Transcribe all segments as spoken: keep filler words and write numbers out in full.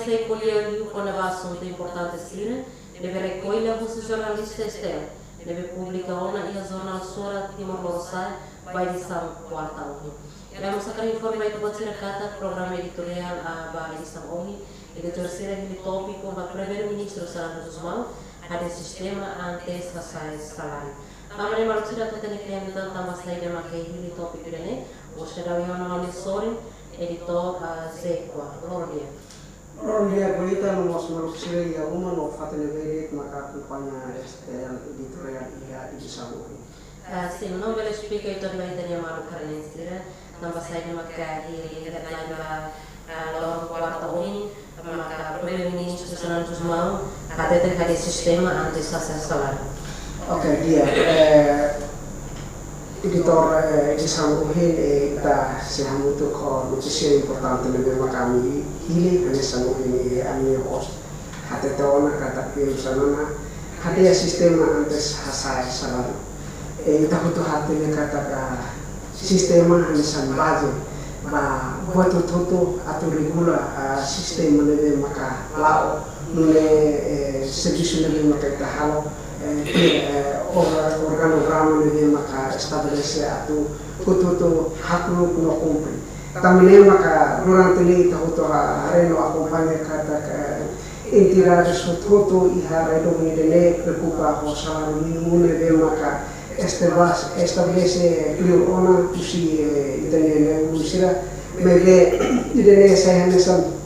Sei ko'alia liu kona-ba asuntu importante sira ne'ebé rekolla husi jornalista Estel, ne'ebé publika ona iha jornál Sora Timor Lorosa'e ba edisaun kuarta ohin. Ita mós hakarak informa ita-boot sira katak programa editoriál ba edisaun ohin, editór sira hili tópiku ba Primeiru-Ministru Xanana Gusmão hadi'a sistema antes hasa'e saláriu. Tanba ne'e maluk sira atu hatene kle'an liután tanba saida maka hili tópiku ida-ne'e, ha'u sei daudaun hanorin editór, ah, Zekua. Loron di'ak. Loron di'ak ba ita no mós maluk sira iha uma no fatin ne'ebé de'it maka akompaña S T L editoriál iha edisaun ohin. Ah, sin, no bele esplika uitoan ba ita-nia maluk haree-na'in sira, tanba saida maka hili headline ba, ah, loron kuarta ohin, maka Primeiru-Ministru Xanana Gusmão hateten hadi'a sistema antes hasa'e saláriu. Oke, di'ak, eh, editór, eh, edisaun ohin, eh, ita sei hamutuk ho notísia importante ne'ebé maka ami hili, hanesan ohin, eh, ami-nia host hateten ona katak PM Xanana hadi'a sistema antes hasa'e saláriu. Eh, ita hotu hatene katak, ah, sistema hanesan baze ba buat hotu-hotu atu regula, ah, sistema ne'ebé maka la'o, nune'e, eh, servisu ne'ebé maka ita halo, eh, ke, eh, or-, organograma ne'ebé maka estabelese atu hotu-hotu hakru'uk no kumpre. Tanba ne'e maka durante ne'e ita hotu ha-, haree no akompaña katak, eh, entidades hotu-hotu iha rai doben ida-ne'e preokupa ho saláriu mínimu ne'ebé maka estabas-, estabelese kleur ona husi, eh, ita-nia na'i-ulun sira, maibé ida-ne'e sai hanesan,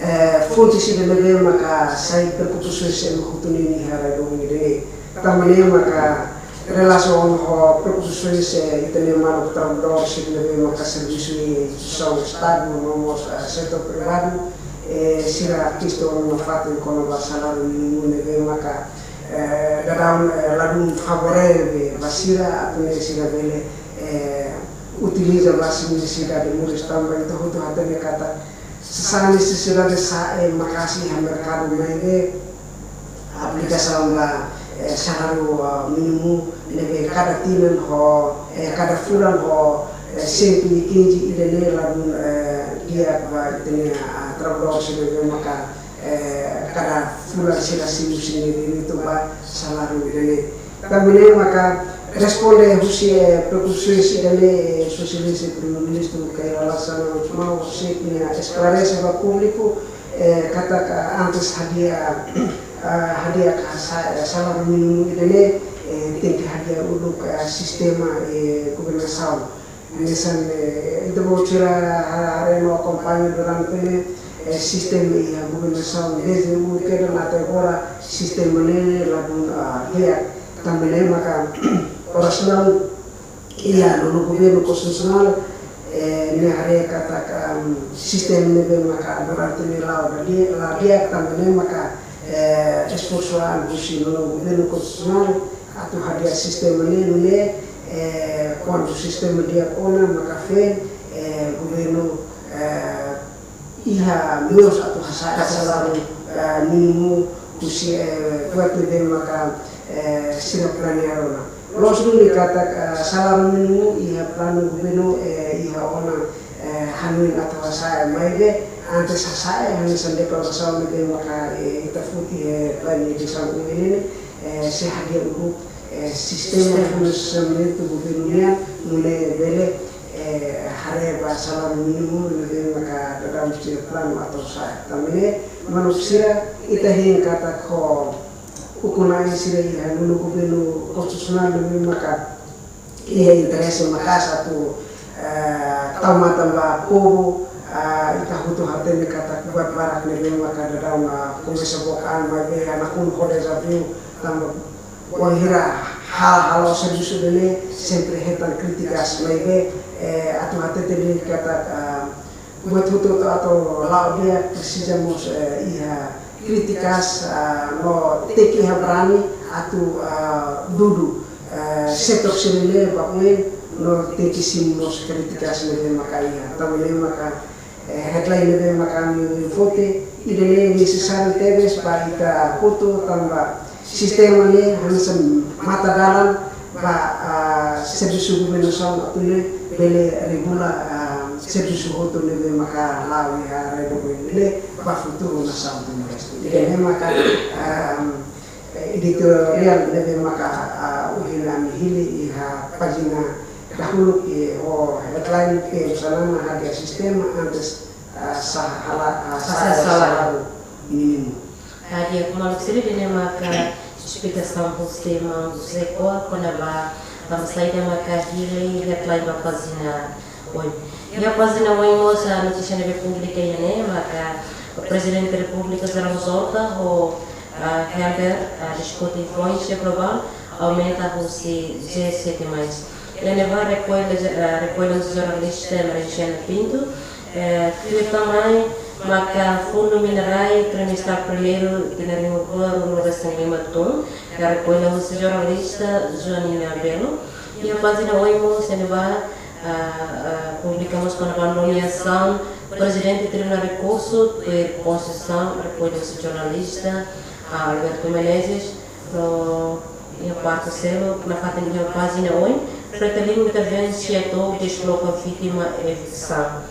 eh, fonte ida ne'ebé maka sai preokupasaun sira hotu-hotu iha rai doben ida-ne'e. Tanba ne'e maka relasiona ho preokupasaun sira ita-nia maluk traballadór sira ne'ebé maka servisu iha instituisaun Estadu no mós, eh, setór privadu, eh, sira kestiona nafatin kona-ba saláriu mínimu ne'ebé maka, eh, daudaun, eh, ladún favorável ba sira atu nune'e sira bele, eh, utiliza ba sira-nia nesesidade moris tanba ita hotu hatene katak sasán nesesidade sa'e maka'as iha merkadu maibé aplikasaun ba, eh, saláriu, ah, mínimu ne'ebé kada tinan ho, eh, kada fulan ho, eh, cento e quinze ida-ne'e ladún, eh, di'ak ba ita-nia, ah, traballadór sira ne'ebé maka, eh, kada fulan sira simu sira-nia direitu ba saláriu ida-ne'e. Tanba ne'e maka responde husi, eh, preokupasaun ida-ne'e, eh, Sua Exelénsia Primeiru-Ministru Kay Rala Xanana Gusmão, husik nia esklarese ba públiku, eh, katak antes hadi'a, ah, hadi'a ka sa-, eh, saláriu mínimu ida-ne'e, eh, tenke hadi'a uluk, eh, sistema, eh, governasaun. Hanesan, eh, ita-boot sira ha-, haree no akompaña durante ne'e, eh, sistema iha governasaun dezde uluk kedas até agora sistema ne'e ladún, ah, di'ak. Tanba ne'e maka oras ne'e iha nonu governu konstitusionál, eh, nia haree katak, am, sistema ne'ebé maka durante ne'e la'o la di-, la di'ak, tanba ne'e maka, eh, esforsu an husi nonu governu konstitusionál atu hadi'a sistema ne'e, nune'e, eh, kuandu sistema di'ak ona maka feen, eh, governu, eh, iha meius atu hasa'e saláriu, eh, mínimu husi, eh, buat ne'ebé maka, eh, sira planeia ona. Loos duni katak, eh, saláriu mínimu iha planu governu, eh, iha ona, eh, hanoin atu hasa'e maibé antes hasa'e hanesan deklarasaun ne'ebé maka, eh, ita foti, eh, planu edisaun ohin ne'e, eh, sei hadi'a uluk, eh, sistema funsionamentu governu nian nune'e bele, eh, haree ba saláriu mínimu ne'ebé maka daudaun sira planu atu hasa'e. Tanba ne'e maluk sira ita hein katak ho ukun-na'in sira iha nonu governu konstitusionál ne'ebé maka iha interese maka'as atu, eh, tau matan ba povu, eh, ita hotu hatene katak buat barak ne'ebé maka daudaun, eh, komesa book an maibé nakonu ho dezafiu tanba wainhira hal-, hala'o servisu ida-ne'e sempre hetan krítikas maibé, eh, atu hatete de'it katak, eh, buat hotu-hotu atu la'o di'ak presiza mós, eh, iha krítikas, ah, no tenke iha brani atu, ah, dudu, eh, setór sira-ne'e ba oin no tenke simu mós krítikas ne'ebé maka iha. Tanba ne'e maka, eh, headline ne'ebé maka ami foti, ida-ne'e nesesáriu tebes ba ita hotu tanba sistema ne'e hanesan matadalan ba, ah, servisu governasaun atu nune'e bele regula, ah, servisu hotu ne'ebé maka la'o iha rai doben ne'e ba futuru nasaun Timor-Leste. Ida-ne'e maka, em, editoriál ne'ebé maka, ah, ohin ami hili iha pájina dahuluk, eh, ho headline ke usana na hadi'a sistema antes, ah, sa-, hala-, ah, sa-, saláriu mínimu. Hadi'a, maluk sira, ida-ne'e maka esplikasaun husi maun José Coa kona-ba tanba saida maka hili headline ba pájina oin. Iha pájina oin mós, ah, notísia ne'ebé publika iha ne'e maka Prezidente Repúblika José Ramos Horta ho, ah, Helder, ah, diskute influénsia globál aumenta husi G sete mais. Iha ne'ebá rekolla, ah, rekolla husi jornalista Maria Xana Pinto, eh, tuir tan mai maka fundu minerai trimestral primeiru tinan rihun rua ruanulu-resin-lima tun, iha rekolla husi jornalista Joanina Belo. Iha pájina oin mós iha ne'ebá, ah, ah, publika mós kona-ba nomeasaun Prezidente Tribunál Rekursu tuir konsesaun, rekolla husi jornalista, ah, Alberto Menezes, no iha parte seluk, nafatin iha pájina oin, Fretilin intervén SEATOU desloka vítima eviksaun.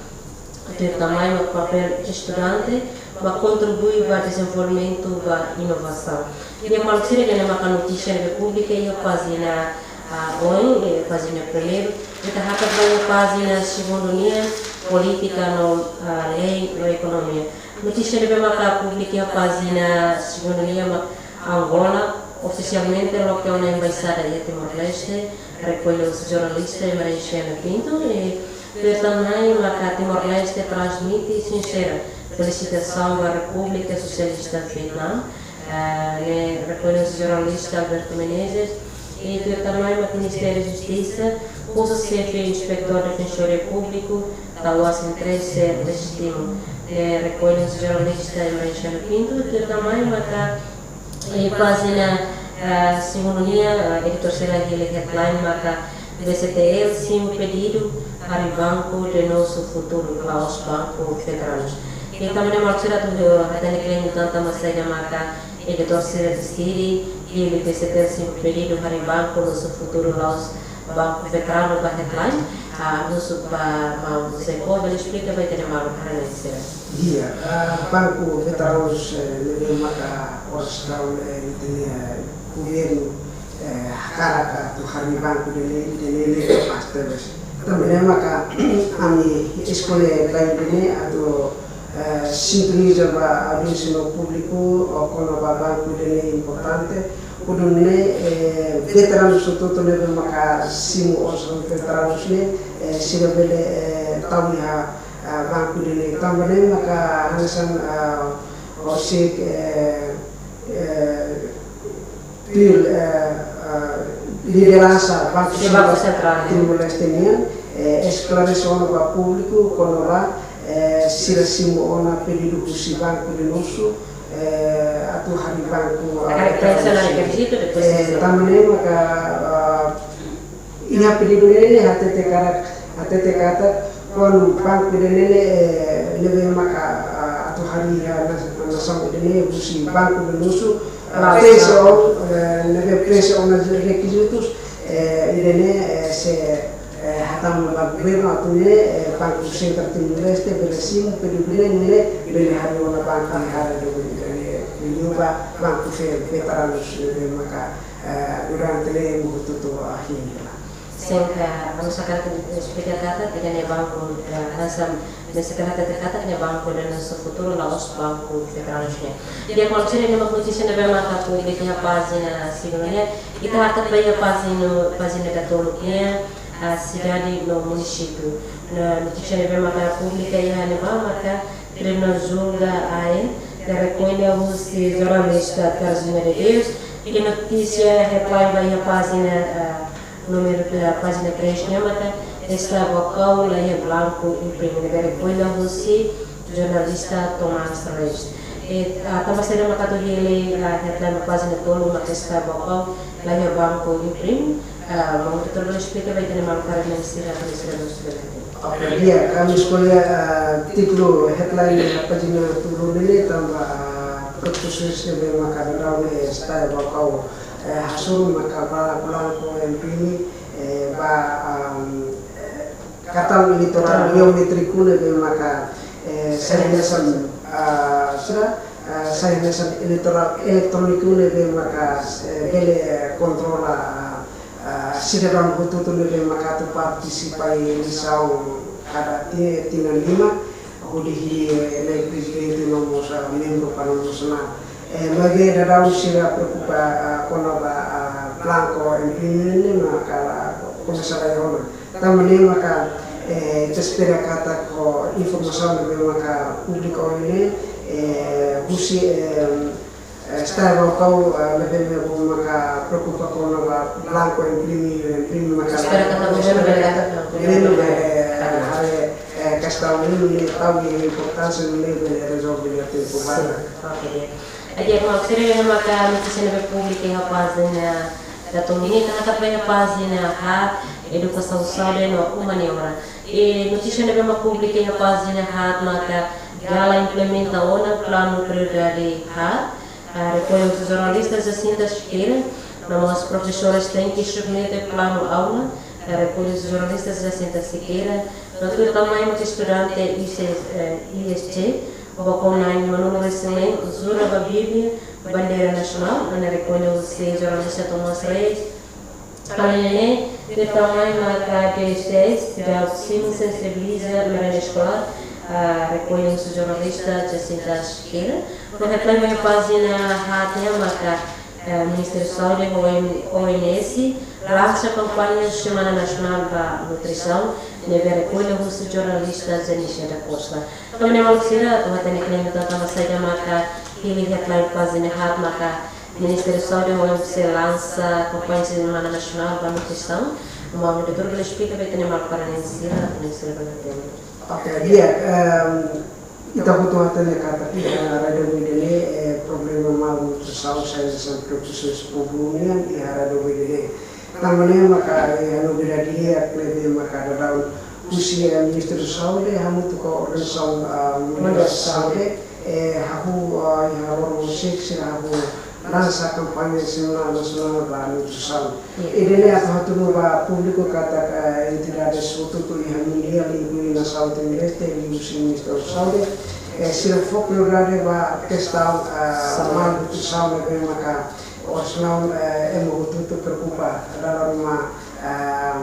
Tuir tan mai maka papél estudante ba kontribui ba dezenvolvimentu ba inovasaun. Iha maluk sira, ida-ne'e maka notísia ne'ebé publika iha pájina, ah, oin, eh, pájina primeiru. Ita hakat ba iha pájina segundu nian, polítika no, ah, lei no ekonomia. Notísia ne'ebé maka publika iha pájina segundu nian maka Angola ofisialmente loke ona embaixada iha Timor-Leste, rekolla husi jornalista Maria Xana Pinto, i tuir tan mai maka Timor-Leste transmite sinsera felisitasaun ba Repúblika Sosialista Vietnam, eh, ne'e rekolla husi jornalista Alberto Menezes, i tuir tan mai maka Ministériu Justisa husu xefe Inspetór Defensoria Públiku tau asin treze lejistimu, ne'e rekolla husi jornalista Maria Xana Pinto, tuir tan mai maka iha pájina, ah, segundu nian, ah, editoriál hili headline maka B C T L simu pedidu harii Banco de Nosso Futuro, la'ós Banco Veteranus. I tanba ne'e maluk sira atu, eh, hatene kle'an liután tanba saida maka editór sira deside hili B C T L simu pedidu harii Banco Nosso Futuro, la'ós Banco Veteranu ba headline, ah, husu ba maun José Coa bele esplika ba ita-nia maluk haree-na'in sira. Di'ak, ah, Banco Veteranus, eh, ne'ebé maka oras daudaun, eh, ita-nia, eh, governu, eh, hakarak atu harii banku ida-ne'e, ida-ne'e ne'e kapás tebes. Tanba ne'e maka ami eskolla headline ida-ne'e atu, eh, sintoniza ba audiénsia no públiku, ho kona-ba banku ida-ne'e importante. Hodi nune'e, eh, veteranus hotu-hotu ne'ebé maka simu osan veteranus ne'e, eh, sira bele, eh, tau iha, ah, banku ida-ne'e. Tanba ne'e maka hanesan, ah, horiseik, eh, eh, tuir, eh, eh, lideransa Banku Sentral Timor-Leste nian, eh, esklarese ona ba públiku kona-ba, eh, sira simu ona pedidu husi Banco de Nosso, eh, atu harii banku, ah, harii banku, eh, tanba ne'e maka, ah, iha pedidu ne'e hatete katak, hatete katak, kuandu banku ida-ne'e, eh, ne'ebé maka, ah, atu harii iha nas-, nasaun ida-ne'e husi Banco de Nosso, ah, preenxe ona, eh, ne'ebé preenxe ona rekizitus, eh, ida-ne'e, eh, sei, eh, hatama ba governu atu nune'e, eh, Banku Sentral Timor-Leste bele simu pedidu ne'e, nune'e bele harii ona banku iha rai doben ida-ne'e, liuliu ba banku fe-, veteranus ne'ebé maka, eh, durante ne'e ema hotu-hotu, ah, hein hela. Sin, eh, ami hakarak esplika katak ida-ne'e banku, eh, hanesan mezcla katak, katak ne'e Banco de Nosso Futuro, la'ós Banco Veteranus nian. Di'ak, maluk sira, ida-ne'e mak notísia ne'ebé maka publika iha pájina segundu nian, ita hakat ba iha pájina, pájina katoluk nian, ah, sidade no munisípiu. Ne'e notísia ne'ebé maka publika iha ne'ebá maka Tribunál julga A E, ne'e rekolla husi jornalista Terezinha de Deus, i notísia headline ba iha pájina, ah, númeru, eh, pájina três nian maka Estadu Baucau la iha blanku imprime, ne'ebé rekolla husi jornalista Tomás Reis. I, ah, tanba saida maka atu hili, ah, headline ba pájina tolu maka Estadu Baucau la iha blanku imprime, ah, maun editór bele esplika ba ita-nia maluk haree-na'in sira atu sira dos bele. Oke, di'ak, ami eskolla, ah, títulu headline iha pájina tolu ne'e tanba, ah, protestu ne'ebé maka daudaun ne'e Estadu Baucau, eh, hasoru maka ba blanku imprime, eh, ba, am, eh, kartaun eleitorál biométriku ne'ebé maka, eh, sai hanesan, ah, sira, ah, sai hanesan eleitorál eletróniku ne'ebé maka, eh, bele kontrola, ah, sidadaun hotu-hotu ne'ebé maka atu partisipa iha eleisaun kada ti-, tinan lima, hodi hili, eh, prezidente no mós, ah, membru Parlamentu Nasionál. Eh, maibé daudaun sira preokupa, ah, kona-ba, ah, blanku imprimimentu ne'e maka komesa laiha ona. Tanba ne'e maka, eh, ita espera katak ho informasaun ne'ebé maka públiku ohin ne'e, eh, husi, eh, eh, Estadu Baucau, eh, ne'ebé maka preokupa kona-ba blanku imprime, imprime maka espera katak governu bele, governu bele, eh, haree, eh, kestaun ne'e, ne'e tau iha importánsia ne'e bele rezolve iha tempu badak. Oke, di'ak. Di'ak, maluk sira, ne'e maka notísia ne'ebé publika iha pájina, eh, da Tomini, ita hakat ba iha pájina haat, edukasaun, saúde no humaniora. I notísia ne'ebé mak publika iha pájina haat maka Gala implementa ona planu prioridade haat, ah, rekolla husi jornalista Jacinta Sequeira, no mós profesores tenke submete planu aula, ah, rekolla husi jornalista Jacinta Sequeira, no tuir tan mai maka estudante I C, eh, I S C, Baucau na'in-ruanulu-resin-neen, jura ba Bíblia, bandeira nasionál, ne'e rekolla husi jornalista Tomás Reis. Além de, tuir tan mai maka D S S, Cidade Civil, sensibiliza merenda eskolár, ah, rekolla husi jornalista Jacinta Sequeira. No headline ba pájina haat nian maka, eh, Ministériu Saúde ho O M-, O M S lansa kampaña Semana Nasionál ba Nutrisaun, ne'ebé rekolla husi jornalista Janicia da Costa. Tanba ne'e maluk sira, atu hatene kle'an uitoan tanba saida maka hili headline pájina haat maka Ministériu Saúde ho O M S lansa kampaña Semana Nasionál ba Nutrisaun. Maun Doutór bele esplika ba ita-nia maluk paranaense sira, atu nune'e sira bele hatene. Oke, di'ak, em, ita hotu hatene katak iha rai doben ida-ne'e, eh, problema malnutrisaun sai hanesan preokupasaun povu nian iha rai doben ida-ne'e. Tanba ne'e maka, eh, novidade di'ak ne'ebé maka daudaun husi, eh, Ministériu Saúde hamutuk ho Organizasaun, ah, Mundiál Saúde, eh, hahú, ah, iha loron ruanulu-resin-satu sira hahú lansa kampaña Semana Nasionál ba Nutrisaun. Ida-ne'e atu hatudu ba públiku katak, eh, entidades hotu-hotu iha mundiál, inklui nasaun Timor-Leste, liuhusi Ministériu Saúde, eh, sira fó prioridade ba kestaun, eh, malnutrisaun ne'ebé maka oras ne'e, eh, ema hotu-hotu preokupa dala ruma, eh,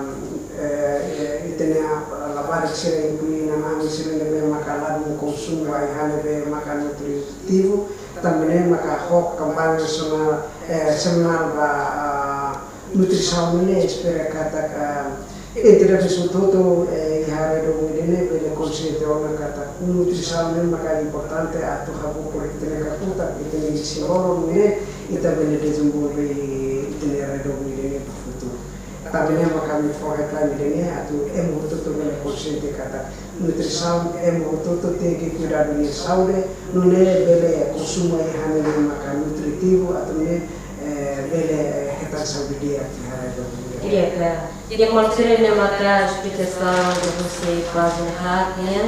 eh, eh, ita-nia, eh, labarik sira, inklui inan-aman sira ne'ebé maka ladún konsumu ai-han ne'ebé maka nutritivu, tanba ne'e maka ho kampaña nasionál, eh, semanál ba, ah, nutrisaun ne'e espera katak, ah, entidades hotu-hotu, eh, iha rai doben ida-ne'e bele konsiente ona katak nutrisaun ne'e maka importante atu hahú por ita-nia kakutak, ita-nia isin-lolon ne'e ita bele dezenvolve ita-nia rai doben ida-ne'e ba futuru. Tanba ne'e maka ami fó headline ida-ne'e atu ema hotu-hotu bele konsiente katak nutrisaun, ema hotu-hotu tenke kuidadu nia saúde, nune'e bele konsumu ai-han ne'ebé maka nutritivu, atu nune'e, eh, bele, eh, hetan saúde di'ak iha rai doben ida-ne'e. Di'ak, di'ak, maluk sira, ne'e maka esplikasaun husi pájina haat nian.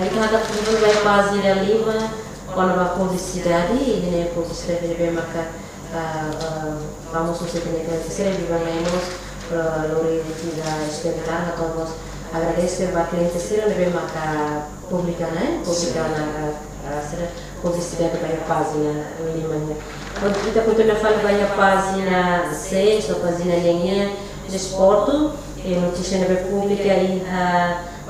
Ita hakat fali ba pájina lima, kona-ba publisidade, ne'e publisidade ne'ebé maka, ah, ah, famozu husi ita-nia kliente sira, biban lai mós, ah, lori ita-nia estende katak hato'o mós agradese ba kliente sira ne'ebé maka publika, ne'e, publika ona, ah, ah, sira publisidade ba iha pájina lima nian. Entaun, ita kontinua fali ba iha pájina seis, ou pájina neen nian, desportu, i notísia ne'ebé publika iha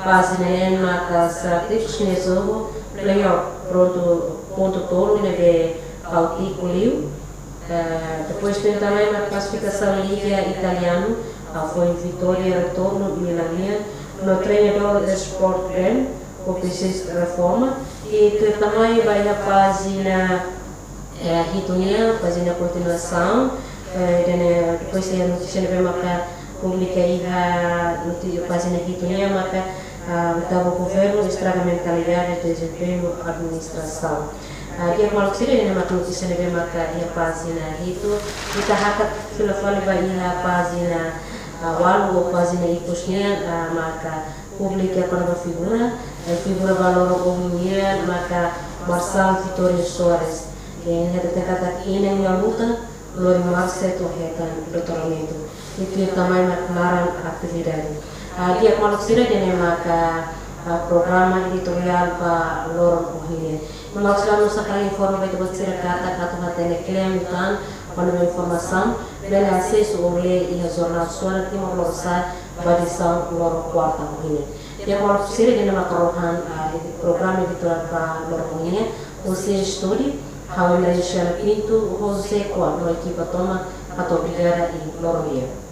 pájina neen maka Celtics nia jogu playoff, prontu, pontu tolu ne'ebé falta liu. Eh, depois tuir tan mai maka klasifikasaun Liga Italianu, ah, foin vitória retornu Milan nian, no treinadór Sport Ben, ho presiza reforma, i tuir tan mai ba iha pájina, eh, hitu nian, pájina kontinuasaun, eh, ida-ne'e, depois iha notísia ne'ebé maka publika iha noti-, pájina hitu nian maka, ah, oitavu governu estraga mentalidade, dezempeñu administrasaun. Ah, di'ak maluk sira, ida-ne'e maka notísia ne'ebé maka iha pájina hitu, ita hakat fila fali ba iha pájina, ah, ualu ou pájina ikus nian, ah, maka publika kona-ba figura, eh, figura ba loron ohin nian maka Marçal Vitória Soares. Eh, nia hateten katak inan nia luta, lori Marçal to'o hetan doutoramentu. I tuir tan mai maka naran atividade. Ah, di'ak maluk sira, ida-ne'e maka, ah, programa editoriál ba loron ohin nian. Maluk sira, ha'u mós hakarak informa ba ita-boot sira katak atu hatene kle'an tan kona-ba informasaun, bele asesu ou lee iha Jornál Suara Timor Lorosa'e ba edisaun loron kuarta ohin nian. Di'ak maluk sira, ida-ne'e maka rohan, ah, edi-, programa editoriál ba loron ohin nian. Husi estúdiu, ha'u Emergência Pinto, José Coa, no ekipa tomak, atu obrigada i loron di'ak.